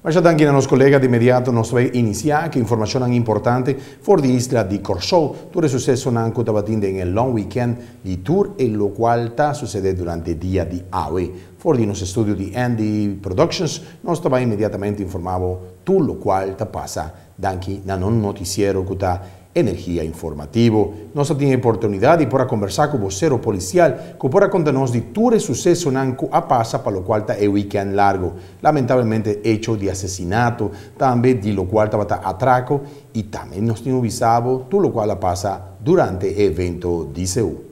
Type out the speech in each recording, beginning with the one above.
Masha danki na nos kolega. Di inmediato nos ta bai inisiá ku informashonnan importante for di isla di Kòrsou. Tur e susesonan ku tabatin den e long weekend di tur e lokual ta susedé durante dia di awe. For di nos estudio di Andy Productions nos ta bai inmediatamente informá bo tur lokual ta pasa. Danki na nos notisiero ku ta Energia Informativo. Nos a tin e oportunidat di por a kombersá ku bosero polisial ku por a konta nos di tur e susesonan ku a pasa pa lokual ta e weekend largu. Lamentablemente echo di asesinato, tambe di lokual tabata atrako i tambe nos tin bisa bo tur lokual a pasa durante e evento di Seú.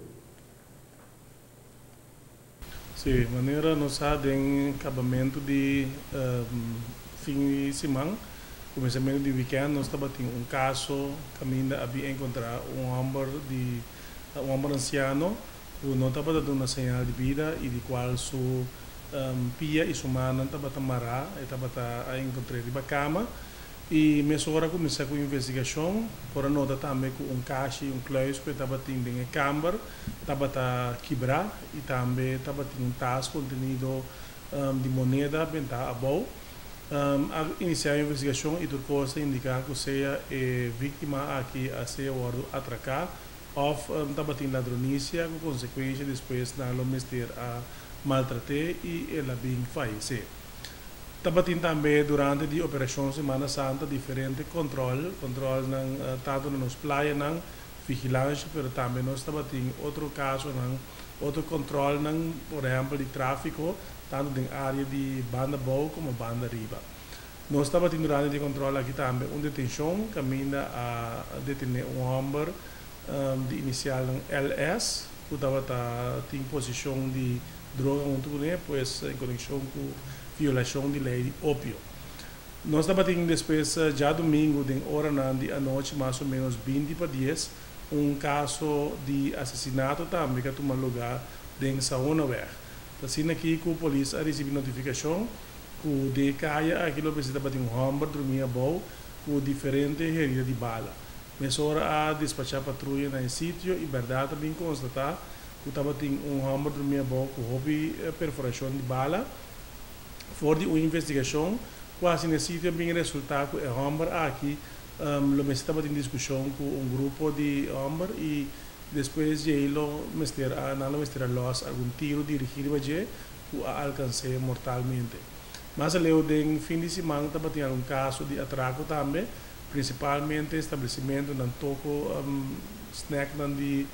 Sí, manera nos sa den kabamentu di fin di siman, kuminsamentu di wikènt nos tabatin un kaso kaminda a bin enkontrá un hòmber di un hòmber ansiano ku no tabata duna señal di bida i di kual su pia i su mannan tabata mará, e tabata a enkontr'é riba kama. I mesora a kuminsá ku investigashon, por a nota tambe ku un kashi, un kluis ku e tabatin den e kamber tabata kibrá i tambe tabatin un tas kontenido di moneda bentá abou. A inisiá e investigashon i tur kos ta indiká ku sea e víktima aki a sea wòrdu atraká òf tabatin ladronisia ku konsekuensha despues nan lo mester a maltrat'é i el a bin fayesé. Tabatin tambe durante di Operashon Semana Santa diferente kòntròl, kòntròlnan tantu na nos playanan, vigilansha, pero tambe nos tabatin otro kasonan, otro kòntròlnan, por ehèmpel di tráfiko, tantu den área di banda bou komo banda riba. Nos tabatin durante di e kòntròl aki tambe un detenshon kaminda a detené un hòmber di inisialnan LS ku tabata tin posishon di Droga huntu kuné, pues en konekshon ku violashon di lei di opio. Nos tabatin despues djadumingu den oranan di anochi mas o ménos 9:40 un kaso di asesinato tambe ku a tuma lugá den Sahonaweg. Ta asina aki ku polis a risibí notifikashon ku den e kaya aki lo mester tabatin un hòmber drumí abou ku diferente herida di bala. Mesora a despachá patruya na e sitio i bèrdat a bin konstatá ku tabatin un hòmber drumí abou ku hopi perforashon di bala. For di un investigashon ku hasi na e sitio a bin resultá ku e hòmber aki lo mester tabatin diskushon ku un grupo di hòmber i despues djei lo mester a nan lo mester a lòs algun tiru dirigí riba dje ku a alkans'é mortalmente. Mas aleu den fin di siman tabatin algun kaso di atrako tambe, prinsipalmente establesimentunan toko snèknan di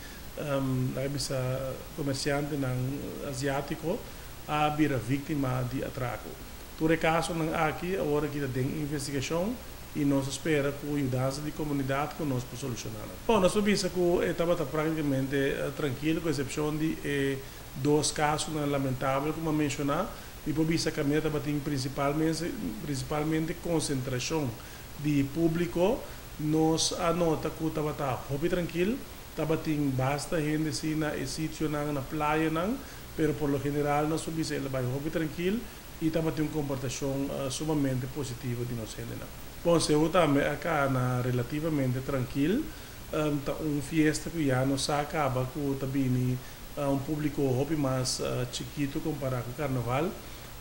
Laga bisa komersiantenan asiátiko a bira víktima di atrako. Tur e kasonan aki awor aki ta den investigashon i nos ta spera ku yudansa di komunidat ku nos por solushoná nan. Bon, nos por bisa ku e tabata práktikamente trankil ku esepshon di e dos kasonan lamentabel ku mi a menshoná. Mi por bisa kaminda tabatin prinsipalmente konsentrashon di públiko. Nos a nota ku tabata hopi trankil. Tabatin basta hende si na e sitionan, na playanan, pero por lo general nos por bisa el a bai hopi trankil i tabatin un komportashon sumamente positivo di nos hendenan. Bon, Seú tambe a kana relativamente trankil. Ta un fiesta ku ya nos sa kaba ku ta bini un públiko hopi mas chikitu kompará ku Karnaval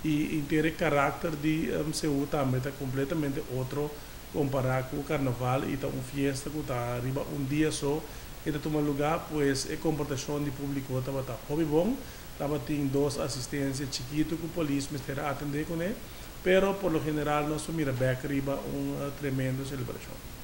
i henter e karakter di Seú tambe ta kompletamente otro Kompará ku karnaval i ta un fiesta ku ta riba un dia so e ta tuma lugá, pues e komportashon di públiko tabata hopi bon. Tabatin dos asistensia chikitu ku polis mester a atendé kuné, pero por lo general nos por mira bèk riba un tremendo selebrashon.